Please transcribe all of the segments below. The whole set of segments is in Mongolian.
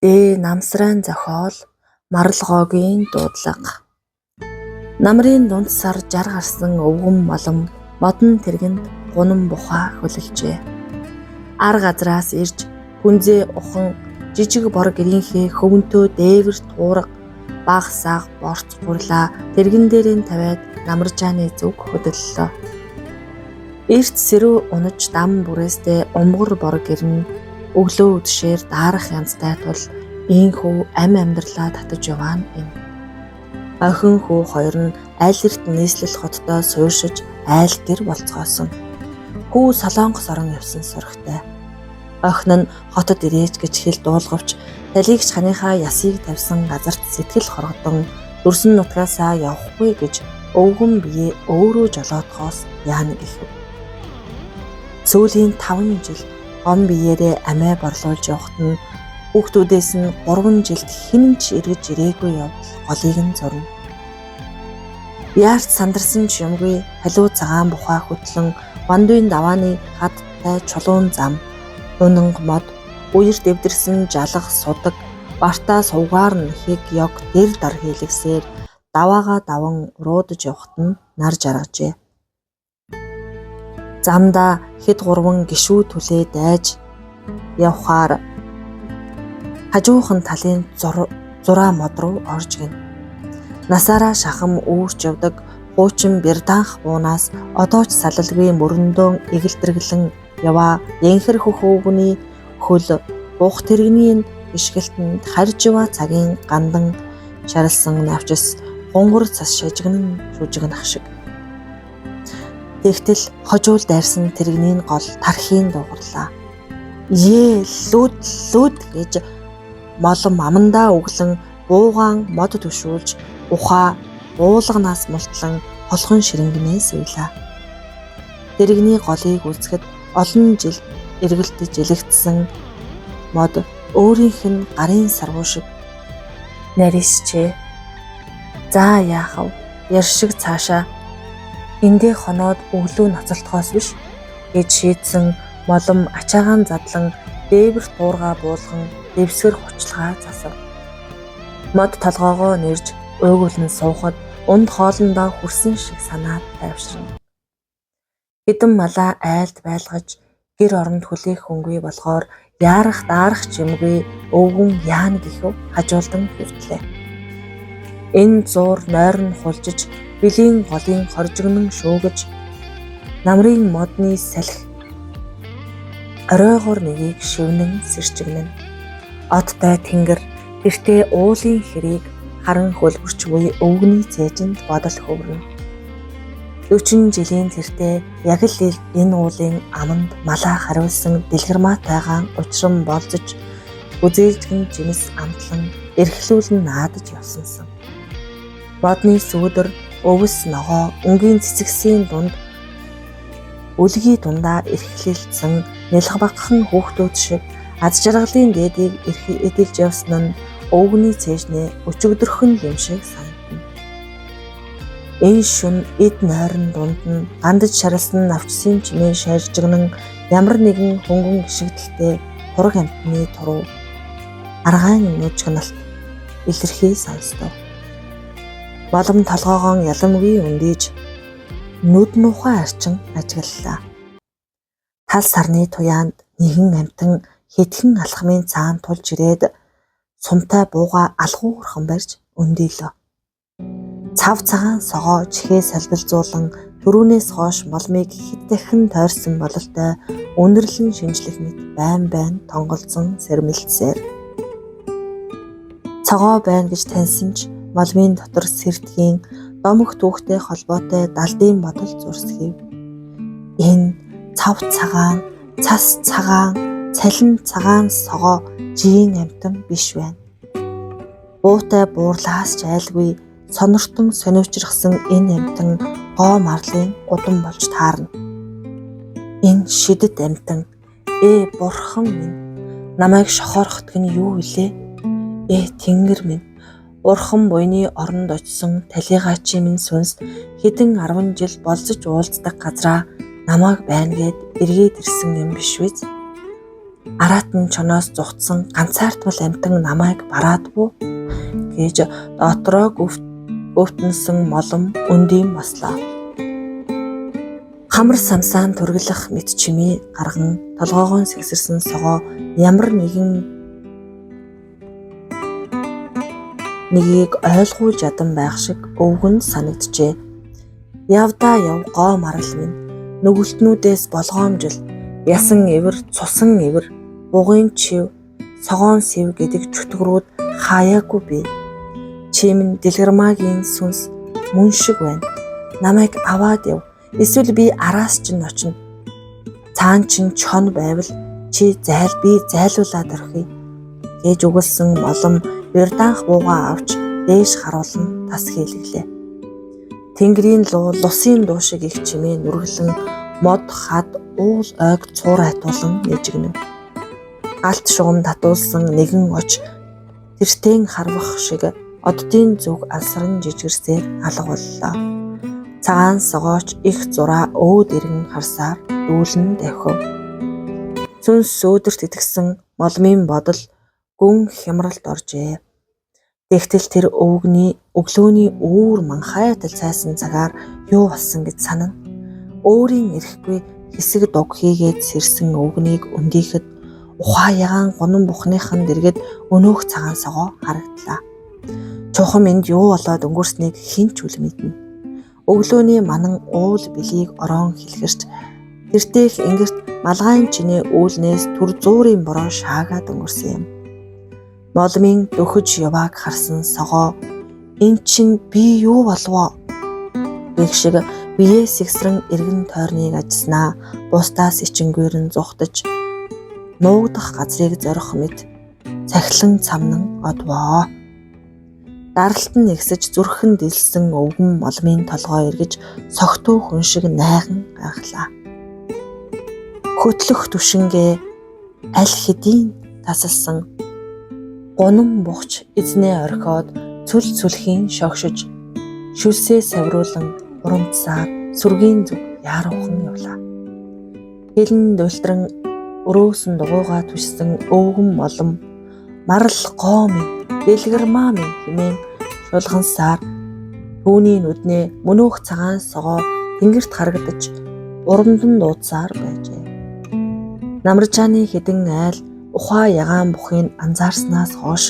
Дээ Намсрайн зохиол, Маралгоогийн дуудлага. Намрын дунд сар 60 гарсан өвгөн молом модон тэргэнд гунан бухаа хөлөлжээ. Ар газраас ирж хүнзээ ухан жижиг бор гэрийнхээ хөвөнтөө дээвэр туурга баг саг борц гурлаа тэргэн дээрээ тавиад намаржааны зүг хөдөллөө. Эрт сэрүү унаж дам бүрээстэй умгар бор гэрн өглөө үдшээр даарах янзтай тул ийнхүү ам амьдралаа татаж яваа нь энэ. Охин хүү хоёр нь аль эрт нийслэл хоттой суурьшиж айл гэр болцгоосон. Хүү Солонгос орон явсан сурагтай. Охин нь хотод ирээч гэж хэл дуулгавч талигч ханыхаа ясыг тавьсан газарт сэтгэл хоргодон дүрсэн нутгаасаа явахгүй гэж өвгөн бие өөрөө жолоодохоос яана гэхэв. Сүүлийн 5 жил гом биеэрээ амиа борлуулж явахад нь хүүхдүүдээс нь 3 жилд хэн ч эргэж ирээгүй явдал голыг нь зурна. Яарч сандарсан ч юмгүй халиу цагаан бухаа хөтлөн Вандуйн давааны хадтай чулуун зам, унанг мод, үер дэвдэрсэн жалга судаг, бартаа сувгаар нь хэг ёг дэр дар хийлгэсээр даваагаа даван уруудаж явахад нь нар жаргажээ. Замдаа хэд гурван гишүү түлээ дайж явхаар хажуухан талын зураа мод руу орж гинэ. Насаараа шахам үүрч явдаг хуучин бирдаанх буунаас одоо ч салалгүй мөрөндөө эгэлдэргэлэн яваа янхэр хөх өвгөний хөл бух тэрэгний гიშгэлтэнд харж яваа цагийн гандан шарилсан навчис хунгар цас шажигнан шүжигнах шиг. Тэгтэл хожуул дайрсан тэрэгний гол тархийн дуугарлаа. Ээ лүд лүд гэж молом амандаа өглөн буугаан мод төшүүлж ухаа буулганаас мултлан холхон ширэнгнээ суйлаа. Тэрэгний голыг үзэхэд олон жил эргэлдэж элэгдсэн мод өөрийнх нь гарын сарвуу шиг нарийсчээ. За яах вэ? Яр шиг цаашаа эндээ хоноод өглөө ноцолдохоос биш гэж шийдсэн молом ачаагаан задлан дээвэр туургаа буулган дэвсгэр хучлага засав. Мод толгоогоо нэрж уйгуулн суухад унд хоолондоо хүрсэн шиг санаад тайвширна. Хэдэн малаа айлд байлгаж гэр оронд хүлээх хүнгүй болохоор яарах даарах ч юмгүй өвгөн яана гэхэв хажуулдан хэвтлээ. Энэ зуур нойрон хулжиж билийн голын хоржигнон шүүгэж намрын модны салхи оройгоор нэгийг шивнэн сэрчигнэн. Одтой тэнгэр тэртээ уулын хэрийг харан хөлбөрч буй өвгөний цээжинд бодол хөврөнө. 40 жилийн тэртээ яг л энэ уулын аманд малаа хариулсан дэлгэрмаатайгаан учран болзож гүзээлзгэн жимс амтлан эрхлүүлэн наадаж явсансан. Модны сүүдэр өвс ногоо өнгийн цэцгсийн дунд үлгий дундаа эрхлэлцэн нялх багахан хүүхдүүд шиг аз жаргалын дээдийг эдэлж явсан нь өвгөний цээжнээ өчигдөрхөн юм шиг санагдана. Энэ шөнө эд нойрон дунд нь гандаж шарилсан навчсын чимээ шааржигнан ямар нэгэн хөнгөн гишгдэлтэй тураг амьтны туруу аргаан нужигналт илэрхий сонстов. Молом толгоогоон яламгүй өндийж нүд нухай арчин ажиглалаа. Тал сарны туяанд нэгэн амьтан хэдхэн алхмын цаана тулж ирээд сумтай буугаа алгуурхан барьж өндийлөө. Цав цагаан согоо чихээ салбилзуулан түрүүнээс хойш молмыг хэд дахин тойрсон бололтой үнэрлэн шинжлэх мэт байн байн тонголзон сэрмэлцсээр. Цогоо байна гэж таньсан ч молмын дотор сэрдгийн домог түүхтэй холбоотой далдын бодол зурсхийв. Энэ цав цагаан, цас цагаан, цалин цагаан согоо жийн амьтан биш байна. Буутай буурлаас ч айлгүй сонортон сониучрахсан энэ амьтан гоо марлын удам болж таарна. Энэ шидэт амьтан ээ бурхан минь намайг шохоорхотг нь юу вүлээ? Ээ тэнгэр минь урхан буйны оронд очсон талийгаачийн минь сүнс хэдэн 10 жил болзож уулздаг газраа намайг байна гэд эргээд ирсэн юм биш биз? Араатан чоноос зугтсан ганцаардмал амьтан намайг бараадвуу гэж дотроо гүвтэнсэн молом өндийн бослоо. Хамар самсаан түргэлэх мэт чимээ гарган толгоогоон сэгсэрсэн согоо ямар нэгэн нэгийг ойлгуулж ядан байх шиг өвгөнд санагджээ. Явдаа яв гоо марал минь нүгэлтнүүдээс болгоомжил ясан эвэр цусан эвэр бугын чив согоон сэв гэдэг чөтгөрүүд хаяагүй бий. Чи минь дэлгэрмаагийн сүнс мөн шиг байна. Намайг аваад яв. Эсвэл би араас чинь очино. Цаан чинь чон байвал чи зайл би зайлуулаад орхиё гэж үгэлсэн молом Бэрданх буугаа авч дээш харуулан тас хийлгэлээ. Тэнгэрийн луу лусын дуу шиг их чимээ нүргэлэн мод хад уул ойг цуур айтуулан нэжигнэв. Галт шугам татуулсан нэгэн оч тэртэн харвах шиг оддын зүг алсран жижигэрсээр алга боллоо. Цагаан согооч их зураа өөд эргэн харсаар дүүлэн давхив. Сүнс сөөдөрт итгэсэн молмын бодол гүн хямралд оржээ. Тэгтэл тэр өвгөний өглөөний үүр манхайтал цайсан цагаар юу болсон гэж санана. Өөрийн эрэхгүй хэсэг дуг хийгээд сэрсэн өвгөнийг өндийхэд ухаа ягаан гунан бухныхан дэргэд өнөөх цагаан согоо харагдлаа. Чухам энд юу болоод өнгөрснийг хэн ч үл мэднэ. Өглөөний манан уул билийг орон хэлгэрч тэртех ингэрт малгайн чинээ үүлнээс түр зуурын бороо шаагаад өнгөрсөн юм. Молмын дөхөж явааг харсан согоо эн чинь би юу болвоо гэх шиг бие сэгсрэн эргэн тойрныг ажилласнаа бусдаас ичингүйрэн зугтаж нуугдах газрыг зорих мэт цахилан цамнан одвоо. Даралт нь нэгсэж зүрхэн дэлсэн өвгөн молмын толгой эргэж согтуу хүн шиг найган гайхлаа. Хөтлөх түшингээ аль хэдийн тасалсан гунан бухч эзнээ орхиод цөл цөлхийн шогшиж шүлсээ савруулан урамдсаар сүргийн зүг яаруухан явлаа. Хилэн дултран өрөөсөн дугуйгаа түшсэн өвгөн молом марал гоо минь дэлгэрмаа минь хэмээн шулгансаар түүний нүднээ мөнөөх цагаан согоо тэнгэрт харагдаж урамдан дуудсаар байжээ. Намаржааны хэдэн айл ухаа ягаан бухыг анзаарснаас хойш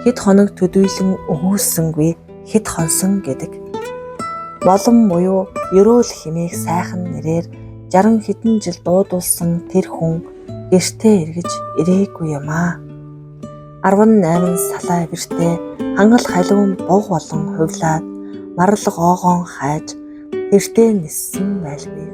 хэд хоног төдийлөн өгүүлсэнгүй хэд хонсон гэдэг. Молом буюу ерөөл хэмээх сайхан нэрээр 60 хэдэн жил дуудулсан тэр хүн гэртээ эргэж ирээгүй юм аа. 18 салаа эвэртэй хангал халуун буг болон хувлаад марал гоогоон хайж тэртээ ниссэн байлгүй.